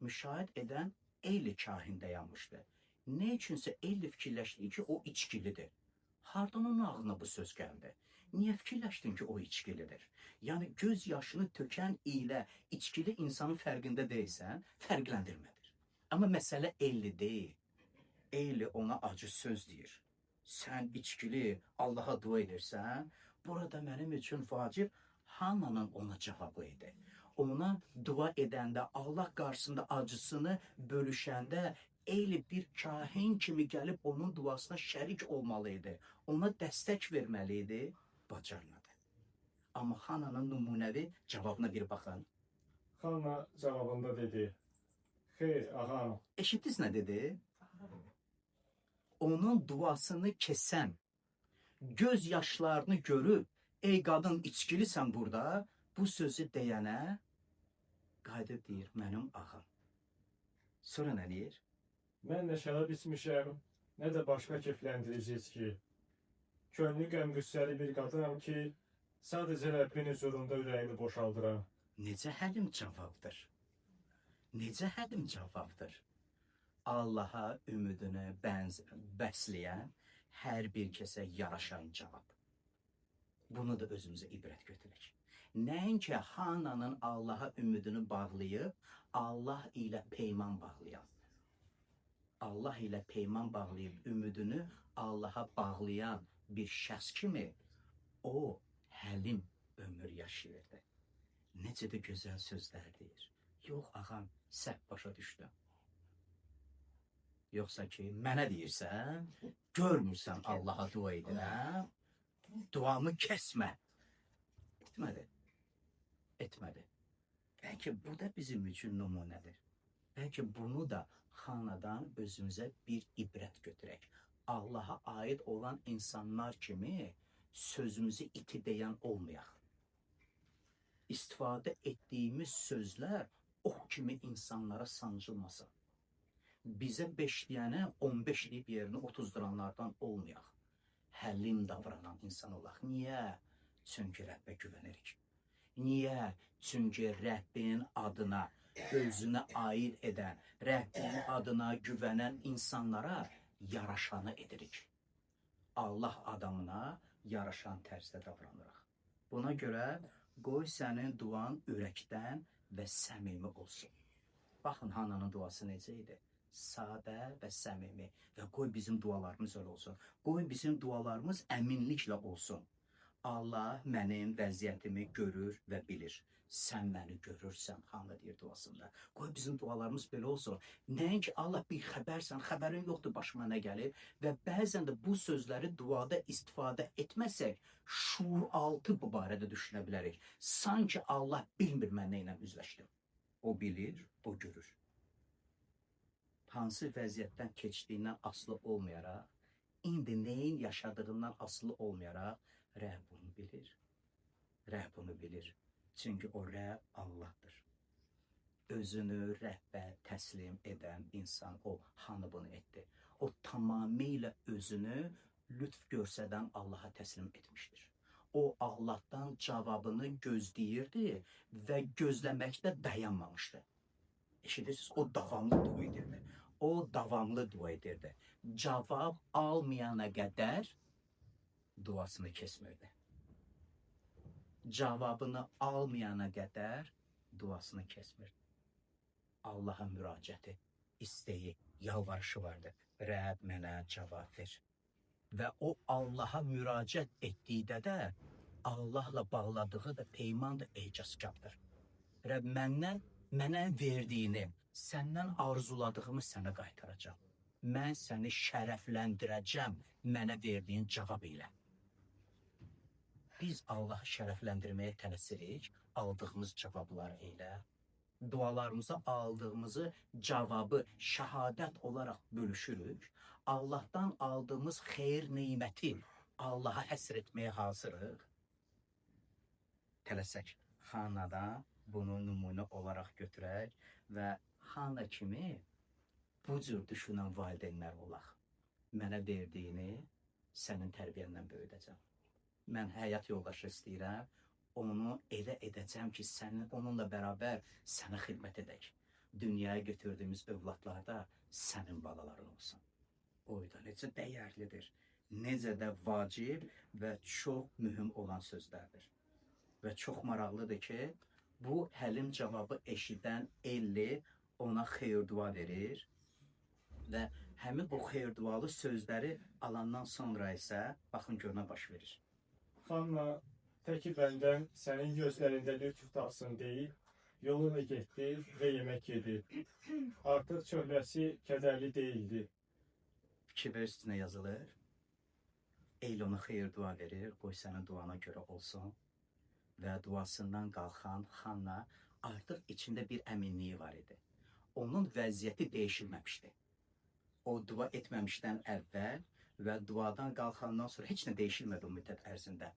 müşahidə edən Eyli kahin dayanmışdı. Nə üçünsə Eyli fikirləşdi ki, o içkilidir. Hardan onun ağlına bu söz gəldi? Niyə fikirləşdin ki, o içkilidir? Yəni göz yaşını tökən ilə içkili insanın fərqində deyilsən, fərqləndirmədir. Amma məsələ Eyli deyil. Eyli ona acı söz deyir. Sən içkili Allaha dua edirsən. Burada mənim üçün vacib Hannanın ona cavabı idi. Ona dua edəndə, Allah qarşısında acısını bölüşəndə Eyli bir kahin kimi gəlib onun duasına şərik olmalı idi. Ona dəstək verməli idi, bacarmadı. Amma Hannanın nümunəvi cavabına bir baxın. Xanna cavabında dedi: Xeyr, ağam. Eşitdiniz nə dedi? Onun duasını kəsən, göz yaşlarını görüb, ey qadın içkilisən burada, bu sözü deyənə qayıdıb deyir, mənim ağam. Sonra nə deyir? Mən nə şərab içmişəm, nə də başqa keyfləndirici içki. Könlü qəm-qüssəli bir qadınam ki, sadəcə Rəbbin hüzurunda ürəyimi boşaldıram. Necə həlim cavabdır? Necə həlim cavabdır? Allaha ümidini bəsləyən hər bir kəsə yaraşan cavab. Bunu da özümüzə ibrət götürək. Nəinki Hannanın Allaha ümidini bağlayıb, Allah ilə peyman bağlayan. Allah ilə peyman bağlayıb ümidini Allaha bağlayan bir şəxs kimi o həlim ömür yaşayırdı. Necə də gözəl sözlər deyir. Yox ağam, səhv başa düşdüm. Yoxsa ki, mənə deyirsən, görmürsən Allaha dua edirəm, duamı kəsmə. Etmədi. Etmədi. Bəlkə bu da bizim üçün nümunədir. Bəlkə bunu da Xanadan özümüzə bir ibrət götürək. Allaha aid olan insanlar kimi sözümüzü iti deyən olmayaq. İstifadə etdiyimiz sözlər ox kimi insanlara sancılmasın. Bizə 5 deyənə 15 deyib yerini 30 duranlardan olmayaq. Həlim davranan insan olaq. Niyə? Çünki Rəbbə güvənirik. Niyə? Çünki Rəbbin adına özünə aid edən, Rəbbin adına güvənən insanlara yaraşanı edirik. Allah adamına yaraşan tərzdə davranırıq. Buna görə qoy sənin duan ürəkdən və səmimi olsun. Baxın Hananın duası necə idi? Sadə və səmimi. Və qoy bizim dualarımız elə olsun. Qoy bizim dualarımız əminliklə olsun. Allah mənim vəziyyətimi görür və bilir. Sən məni görürsən, Hana deyir duasında. Qoy bizim dualarımız belə olsun. Nəinki Allah bir xəbərsən, xəbərin yoxdur başıma nə gəlib və bəzən də bu sözləri duada istifadə etməsək, şuuraltı bu barədə düşünə bilərik. Sanki Allah bilmir mən nə ilə üzləşdim. O bilir, o görür. Hansı vəziyyətdən keçdiyindən asılı olmayaraq, indi nəyin yaşadığından asılı olmayaraq, Rəbb bunu bilir. Rəbb bunu bilir. Çünki o Rəbb Allahdır. Özünü Rəbbə təslim edən insan o, Hanı bunu etdi. O tamamilə özünü lütf göstərən Allaha təslim etmişdir. O Allahdan cavabını gözləyirdi və gözləməkdə dayanmamışdı. Eşidirsiniz? O davamlı dua edirdi. O davamlı dua edirdi. Cavab almayana qədər duasını kesmirdi. Cavabını almayana qədər duasını kesmirdi. Allaha müraciəti, isteği, yalvarışı vardı. Rəbb mənə cavab ver. Və o Allaha müraciət etdikdə də Allahla bağladığı da peyman da ecazkardır. Rəbb məndən mənə verdiyini, səndən arzuladığımı sənə qaytaracağam. Mən səni şərəfləndirəcəm mənə verdiyin cavab ilə. Biz Allahı şərəfləndirməyə tələsirik aldığımız cavablar ilə. Dualarımıza aldığımızı cavabı şəhadət olaraq bölüşürük. Allahdan aldığımız xeyir neməti Allaha həsr etməyə hazırıq. Tələsək. Xanada bunu nümunə olaraq götürək və Xana kimi bu cür düşünən valideynlər olaq. Mənə verdiyini sənin tərbiyəndən böyüdəcəm. Mən həyat yoldaşı istəyirəm. Onu elə edəcəm ki, sənin onunla bərabər sənə xidmət edək. Dünyaya götürdüyümüz övladlar da sənin balaların olsun. Oyda necə dəyərlidir, necə də vacib və çox mühüm olan sözlərdir. Və çox maraqlıdır ki, bu həlim cavabı eşidən Elli ona xeyir-dua verir və həmin o xeyir-dualı sözləri alandan sonra isə baxın gör nə baş verir. Xanna, təki bəndən sənin gözlərində lütf tapsın deyib, yoluna getdi və yemək yedi. Artıq çöhrəsi kədərli deyildi. Fikir verirsiniz nə yazılır? Eyli ona xeyir-dua verir, qoy sənin duana görə olsun. Və duasından qalxan Xanna artıq içində bir əminliyi var idi. Onun vəziyyəti dəyişilməmişdi. O dua etməmişdən əvvəl və duadan qalxandan sonra heç nə dəyişilmədi o müddət ərzində.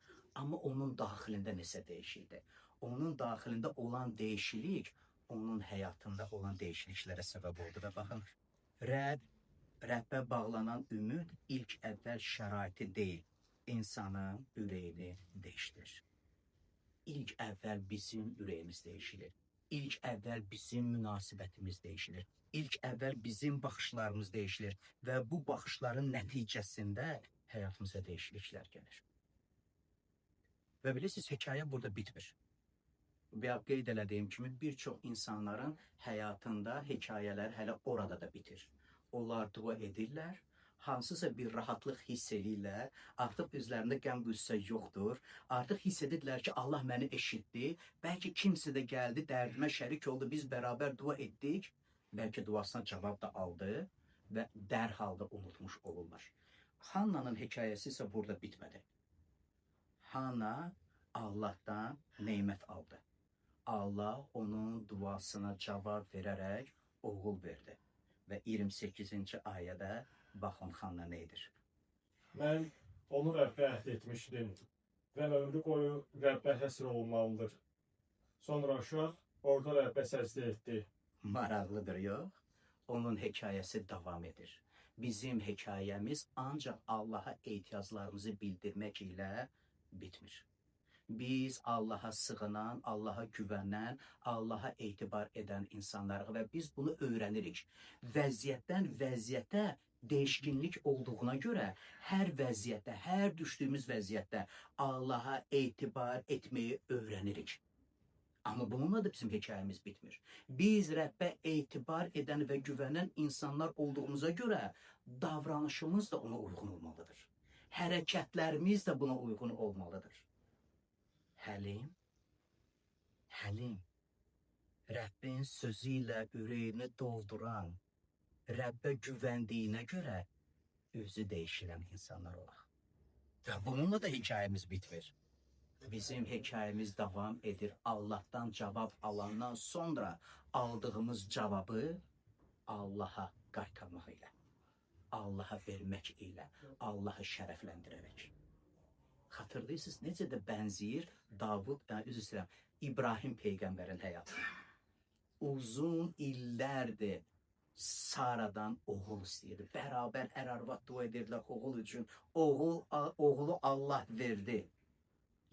Amma onun daxilində nəsə dəyişildi. Onun daxilində olan dəyişiklik onun həyatında olan dəyişikliklərə səbəb oldu və baxın, Rəbbə bağlanan ümid ilk əvvəl şəraiti deyil, insanın ürəyini dəyişdirir. İlk əvvəl bizim ürəyimiz dəyişilir. İlk əvvəl bizim münasibətimiz dəyişilir. İlk əvvəl bizim baxışlarımız dəyişilir və bu baxışların nəticəsində həyatımıza dəyişikliklər gəlir. Və bilirsiniz, hekayə burada bitmir. Və qeyd elədiyim kimi bir çox insanların həyatında hekayələr hələ orada da bitir. Onlar dua edirlər, hansısa bir rahatlıq hiss eləyirlər, artıq üzlərində qəm-qüssə yoxdur. Artıq hiss edirlər ki, Allah məni eşitdi. Bəlkə kimsə də gəldi, dərdimə şərik oldu, biz bərabər dua etdik. Bəlkə duasına cavab da aldı Və dərhal da unutmuş olurlar. Hannanın hekayəsi isə burada bitmədi. Hanna Allahdan nemət aldı. Allah onun duasına cavab verərək oğul verdi. Və 28-ci ayədə baxın Hanna nə edir? Mən onu Rəbbə əhd etmişdim və ömrü boyu Rəbbə həsr olunmalıdır. Sonra uşaq orada Rəbbə səcdə etdi. Maraqlıdır, yox? Onun hekayəsi davam edir. Bizim hekayəmiz ancaq Allaha ehtiyaclarımızı bildirmək ilə bitmir. Biz Allaha sığınan, Allaha güvənən, Allaha etibar edən insanlarıq və biz bunu öyrənirik. Vəziyyətdən vəziyyətə dəyişkinlik olduğuna görə hər vəziyyətdə, hər düşdüyümüz vəziyyətdə Allaha etibar etməyi öyrənirik. Amma bununla da bizim hekayəmiz bitmir. Biz Rəbbə etibar edən və güvənən insanlar olduğumuza görə davranışımız da ona uyğun olmalıdır. Hərəkətlərimiz də buna uyğun olmalıdır. Həlim, həlim, Rəbbin sözü ilə ürəyini dolduran, Rəbbə güvəndiyinə görə özü dəyişilən insanlar olaq. Və bununla da hekayəmiz bitmir. Bizim hekayəmiz davam edir. Allahdan cavab alandan sonra aldığımız cavabı Allaha qaytarmaq ilə, Allaha vermək ilə, Allahı şərəfləndirərək. Xatırlayırsınız necə də bənzəyir Davud, üzr istəyirəm, İbrahim peyğəmbərin həyatına. Uzun illərdir Saradan oğul istəyirdi. Bərabər ər-arvad dua edirdilər oğul üçün. Oğulu Allah verdi.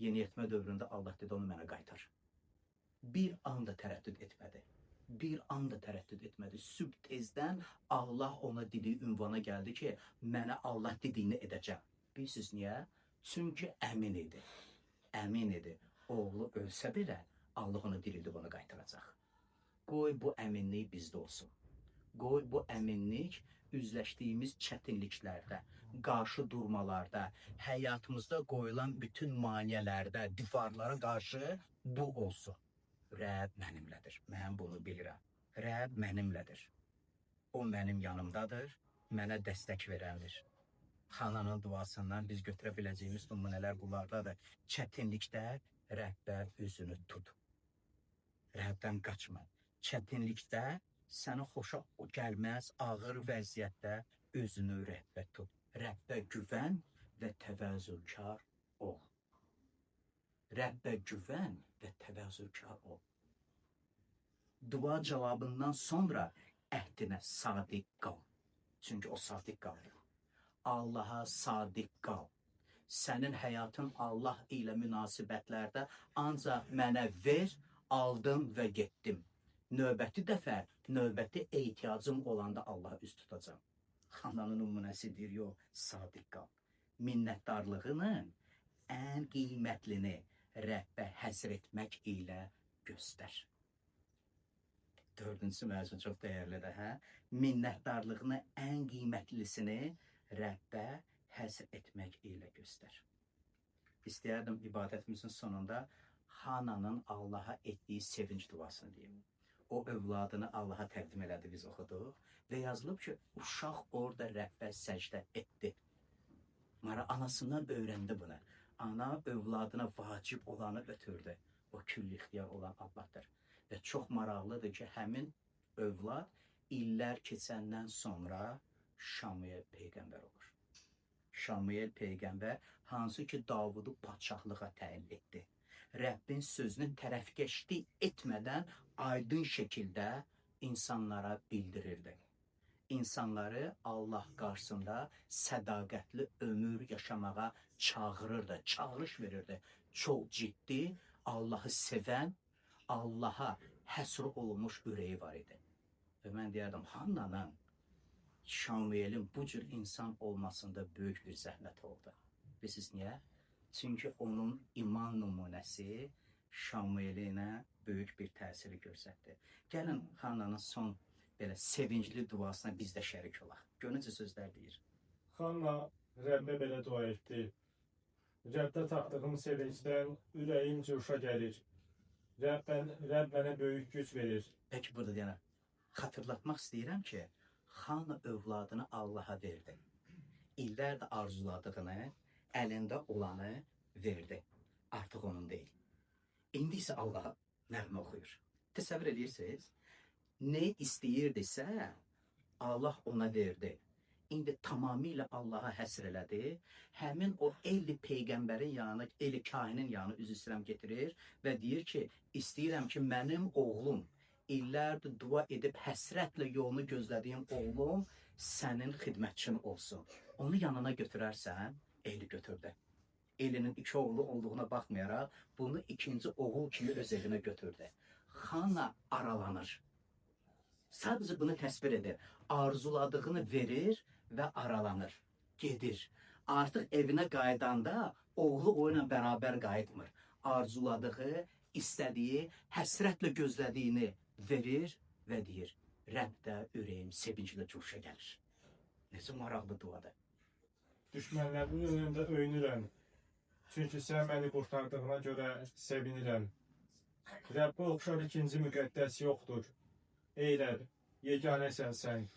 Yeniyetmə dövründə Allah dedi onu mənə qaytar. Bir anda tərəddüd etmədi. Bir anda tərəddüd etmədi. Sübh tezdən Allah ona dediyi ünvana gəldi ki, mənə Allah dediyini edəcəm. Bilirsiniz niyə? Çünki əmin idi. Əmin idi. Oğlu ölsə belə Allah onu dirildib onu qaytaracaq. Qoy bu əminlik bizdə olsun. Qoy bu əminlik üzləşdiyimiz çətinliklərdə, qarşı durmalarda, həyatımızda qoyulan bütün maneələrdə, divarlara qarşı bu olsun. Rəbb mənimlədir. Mən bunu bilirəm. Rəbb mənimlədir. O mənim yanımdadır, mənə dəstək verəndir. Xananın duasından biz götürə biləcəyimiz nümunələr bunlardadır. Çətinlikdə Rəbbə üzünü tut. Rəbdən qaçma. Çətinlikdə sənə xoşa gəlməz ağır vəziyyətdə özünü Rəbbə tut. Rəbbə güvən və təvəzzülkar ol. Rəbbə güvən və təvəzzülkar ol. Dua cavabından sonra əhdinə sadiq qal. Çünki o sadiq qalır. Allaha sadiq qal. Sənin həyatın Allah ilə münasibətlərdə ancaq mənə ver, aldım və getdim. Növbəti dəfə, növbəti ehtiyacım olanda Allaha üz tutacağam. Xananın nümunəsi deyir, yox, sadiq qal. Minnətdarlığının ən qiymətlini Rəbbə həsr etmək ilə göstər. Dördüncü mövzu çox dəyərlidir, hə? Minnətdarlığını ən qiymətlisini Rəbbə həsr etmək ilə göstər. İstəyərdim ibadətimizin sonunda Hananın Allaha etdiyi sevinç duasını deyim. O övladını Allaha təqdim elədi, biz oxuduq və yazılıb ki, uşaq orada Rəbbə səcdə etdi. Mara anasından öyrəndi bunu. Ana övladına vacib olanı ötürdü. O küll ixtiyar olan Allahdır. Və çox maraqlıdır ki, həmin övlad illər keçəndən sonra Şamuel peyğəmbər olur. Şamuel peyğəmbər hansı ki Davudu padşahlığa təyin etdi. Rəbbin sözünü tərəfkeşlik etmədən aydın şəkildə insanlara bildirirdi. İnsanları Allah qarşısında sədaqətli ömür yaşamağa çağırırdı, çağırış verirdi. Çox ciddi, Allahı sevən, Allaha həsr olunmuş ürəyi var idi. Və mən deyərdim, Hannanın Şamuelin bu cür insan olmasında böyük bir zəhmət oldu. Bilirsiniz niyə? Çünki onun iman nümunəsi Şamuelinə böyük bir təsiri göstərdi. Gəlin Hannanın son belə sevincli duasına biz də şərik olaq. Gör necə sözlər deyir. Xanna Rəbbə belə dua etdi. Rəbdə tapdığım sevincdən ürəyim coşa gəlir. Rəbb mənə böyük güc verir. Peki burada deyənə xatırlatmaq istəyirəm ki, Xana övladını Allaha verdi. İllərdir arzuladığını, əlində olanı verdi. Artıq onun deyil. İndi isə Allaha nəğmə oxuyur. Təsəvvür edirsiniz? Nə istəyirdisə, Allah ona verdi. İndi tamamilə Allaha həsr elədi. Həmin o Eli peyğəmbərin yanına, Eli kahinin yanına, üzr istəyirəm, getirir və deyir ki, istəyirəm ki, mənim oğlum, illərdir dua edib həsrətlə yolunu gözlədiyim oğlum sənin xidmətçin olsun. Onu yanına götürərsən, Eli götürdü. Elinin iki oğlu olduğuna baxmayaraq, bunu ikinci oğul kimi öz evinə götürdü. Xana aralanır. Sadəcə bunu təsvir edir. Arzuladığını verir və aralanır. Gedir. Artıq evinə qayıdanda oğlu o ilə bərabər qayıtmır. Arzuladığı, istədiyi, həsrətlə gözlədiyini verir və deyir: Rəbdə ürəyim sevinclə coşa gəlir. Necə maraqlı duadır. Düşmənlərimin önündə öyünürəm. Çünki sən məni qurtardığına görə sevinirəm. Rəbbə oxşar ikinci müqəddəs yoxdur. Ey Rəbb, yeganəsən sən.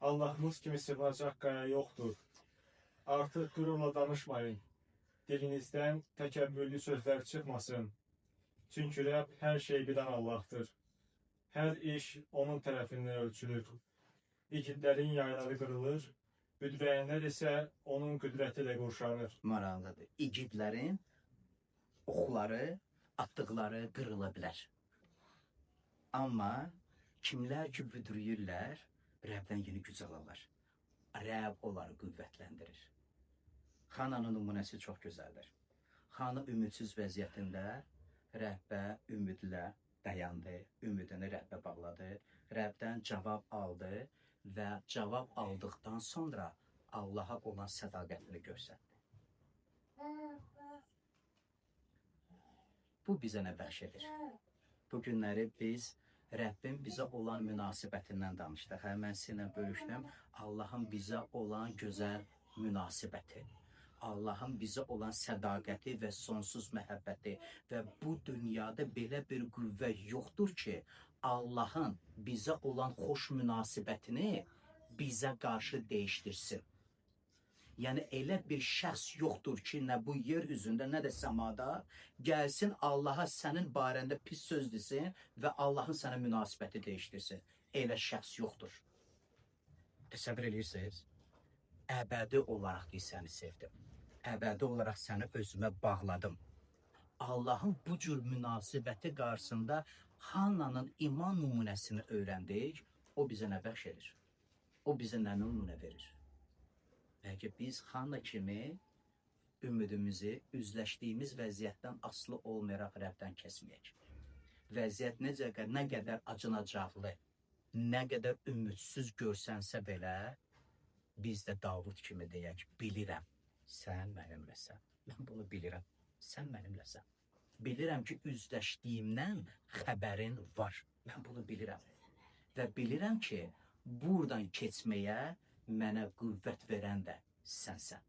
Allahımız kimi sığınacaq qaya yoxdur. Artıq qürurla danışmayın. Dilinizdən təkəbbürlü sözlər çıxmasın. Çünki Rəbb hər şeyi bilən Allahdır. Hər iş onun tərəfindən ölçülür. İgidlərin yayları qırılır, büdrəyənlər isə onun qüdrəti ilə qurşanır. Maraqlıdır. İgidlərin oxları, atdıqları qırıla bilər. Amma kimlər ki büdrüyürlər, Rəbdən yeni güc alırlar. Rəbb onları qüvvətləndirir. Xananın nümunəsi çox gözəldir. Xana ümidsiz vəziyyətində Rəbbə ümidlə dayandı, ümidini Rəbbə bağladı, Rəbdən cavab aldı və cavab aldıqdan sonra Allaha olan sədaqətini göstərdi. Bu bizə nə bəxş edir? Bu günləri biz Rəbbin bizə olan münasibətindən danışdıq. Hə, mən sizinlə bölüşdüm. Allahın bizə olan gözəl münasibəti. Allahın bizə olan sədaqəti və sonsuz məhəbbəti və bu dünyada belə bir qüvvə yoxdur ki, Allahın bizə olan xoş münasibətini bizə qarşı dəyişdirsin. Yəni elə bir şəxs yoxdur ki, nə bu yer üzündə, nə də səmada gəlsin Allaha sənin barəndə pis söz desin və Allahın sənə münasibəti dəyişdirsin. Elə şəxs yoxdur. Təsəvvür edirsiniz? Əbədi olaraq deyir, səni sevdim. Əbədi olaraq səni özümə bağladım. Allahın bu cür münasibəti qarşısında Hannanın iman nümunəsini öyrəndik. O bizə nə bəxş edir? O bizə nə nümunə verir? Bəlkə biz Hanna kimi ümidimizi üzləşdiyimiz vəziyyətdən asılı olmayaraq Rəbdən kəsməyək. Vəziyyət necə nə qədər acınacaqlı, nə qədər ümidsiz görsənsə belə, biz də Davud kimi deyək, bilirəm, sən mənimləsən. Mən bunu bilirəm, sən mənimləsən. Bilirəm ki, üzləşdiyimdən xəbərin var. Mən bunu bilirəm. Və bilirəm ki, buradan keçməyə mənə qüvvət verən də sənsən.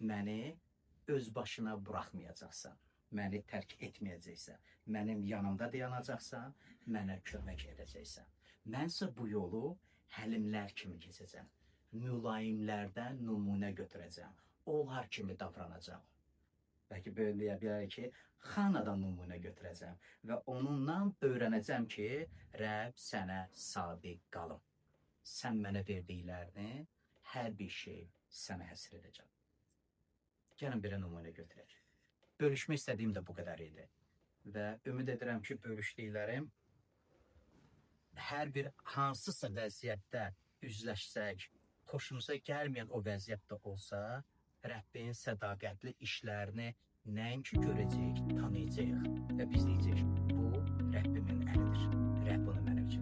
Məni öz başına buraxmayacaqsan. Məni tərk etməyəcəksən. Mənim yanımda dayanacaqsan, mənə kömək edəcəksən. Mənsə bu yolu həlimlər kimi keçəcəm. Mülayimlərdən nümunə götürəcəm. Onlar kimi davranacağam. Bəlkə belə deyə bilərik ki, Xanadan nümunə götürəcəm və onunla öyrənəcəm ki, Rəbb sənə sadiq qalım. Sən mənə verdiklərini, hər bir şey sənə həsr edəcəm. Gəlin belə nümunə götürək. Bölüşmək istədiyim də bu qədər idi. Və ümid edirəm ki, bölüşdüklərim hər bir hansısa vəziyyətdə üzləşsək, xoşumuza gəlməyən o vəziyyət də olsa, Rəbbin sədaqətli işlərini nəinki görəcəyik, tanıyacağıq və biz deyəcəyik, bu Rəbbimin əlidir. Rəbb bunu mənə üçün